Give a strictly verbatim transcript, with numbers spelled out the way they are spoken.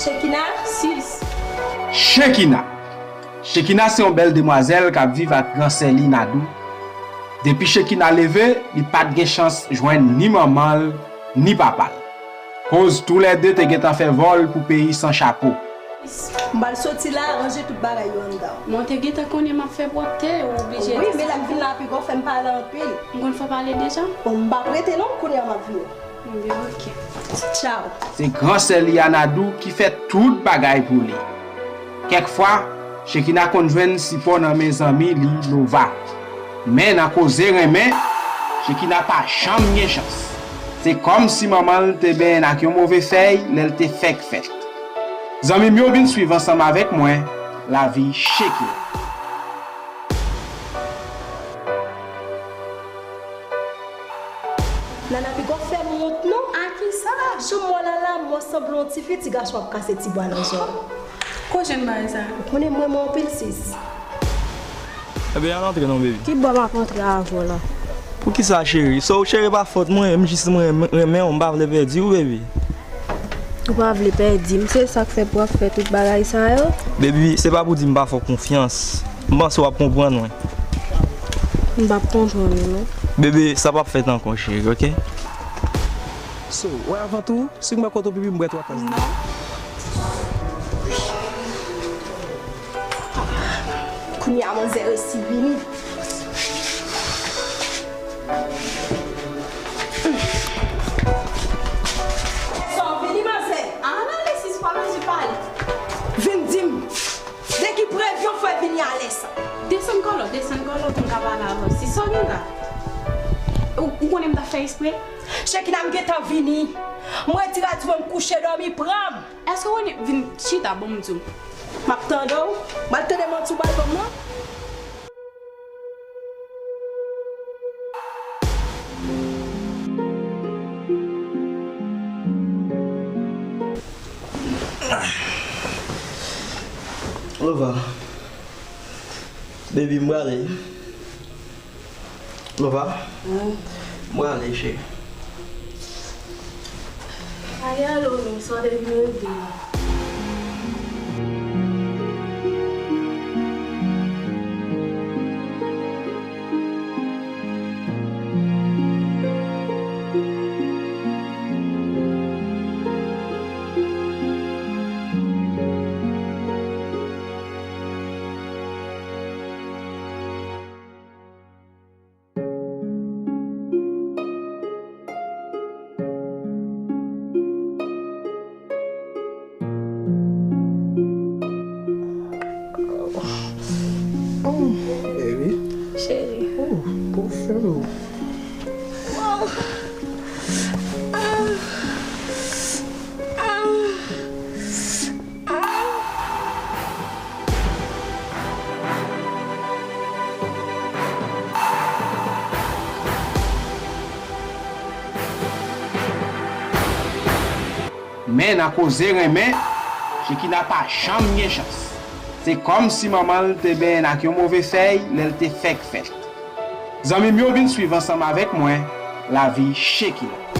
Shekina, sis. Shekina. Shekina se yon bèl demwazèl k ap viv ak gran sè li Nadou. Depi Shekina leve, li pa t gen chans jwenn ni manman l, ni papa l. Koz toulède te gentan fè vòl pou peyi san chapo. M pral soti la, ranje tout bagay yo anndan. Mwen te gentan konnen m ap fè pwòpte, ou oblije. Wi, men lè m vin la, piga w fè m pale anpil. M konn fè w pale deja? Bon, m p ap rete non, kounye a m ap vini. Ebyen, oke. Tchaw. Se gran sè li Anadou ki fè tout bagay pou li. Kèk fwa, Shekina konn jwenn sipò nan men zanmi li Lova. Men nan koze renmen, Shekina pa janm gen chans. Se kòmsi manman l te benyen l ak yon move fèy lè l te fèk fèt. Zanmi m yo, vin swiv ansanm avèk mwen lavi Shekina. Nana, piga w fè m wont non. A kisa? Jan m wè w la la, m wè w sanble yon tifi, ti gason ap kase ti bwa nan zòn. Ko jwenn bagay sa? Ou konnen m renmen w anpil, sis. Ebyen, al antre non, baby. Ki bò m ap antre avè w la? Poukisa, cheri? Sa w cheri pa fòt mwen, m jis mwen renmen w, m pa vle pèdi w, baby. Ou pa vle pèdi m, se sa k fè pou w ap fè tout bagay sa yo? Baby, se pa pou di m pa fè w konfyans. M panse w ap konprann mwen. M p ap konprann ou non. Baby, sa p ap fèt ankò, cheri, oke? So, wè avan tou, si m wè kote w pipi, m bwè twa tas. Non. Kounye a manzè resi vini. Sa w vini, manzè? Ala, Alexis, pa bezwen pale. Vin di m, de ki prevyon fè w vini alè sa? Desann kòlò, desann kòlò pou m ka pale avè w. Si sa w gen la, ou, ou konnen m ta fè espre? Shekina, m gentan vini. M retire a di mwen m kouche dòmi, pran m. Èske w konnen, vin chita, ban m di w. M ap tande w. M al tande manti w pral ban m nan. Lova. Baby, m prale. Lova. Wi. M prale, cheri. Ayi, alo, men sa w te vin regle la. Oh, baby. Cheri. Oh, pou fè m. Wow. Ah. Ah. Ah. Men nan koze renmen, Shekina pa janm gen chans. Se kòmsi manman l te benyen l ak yon move fèy lè l te fèk fèt. Zanmi m yo, vin swiv ansanm avèk mwen lavi Shekina.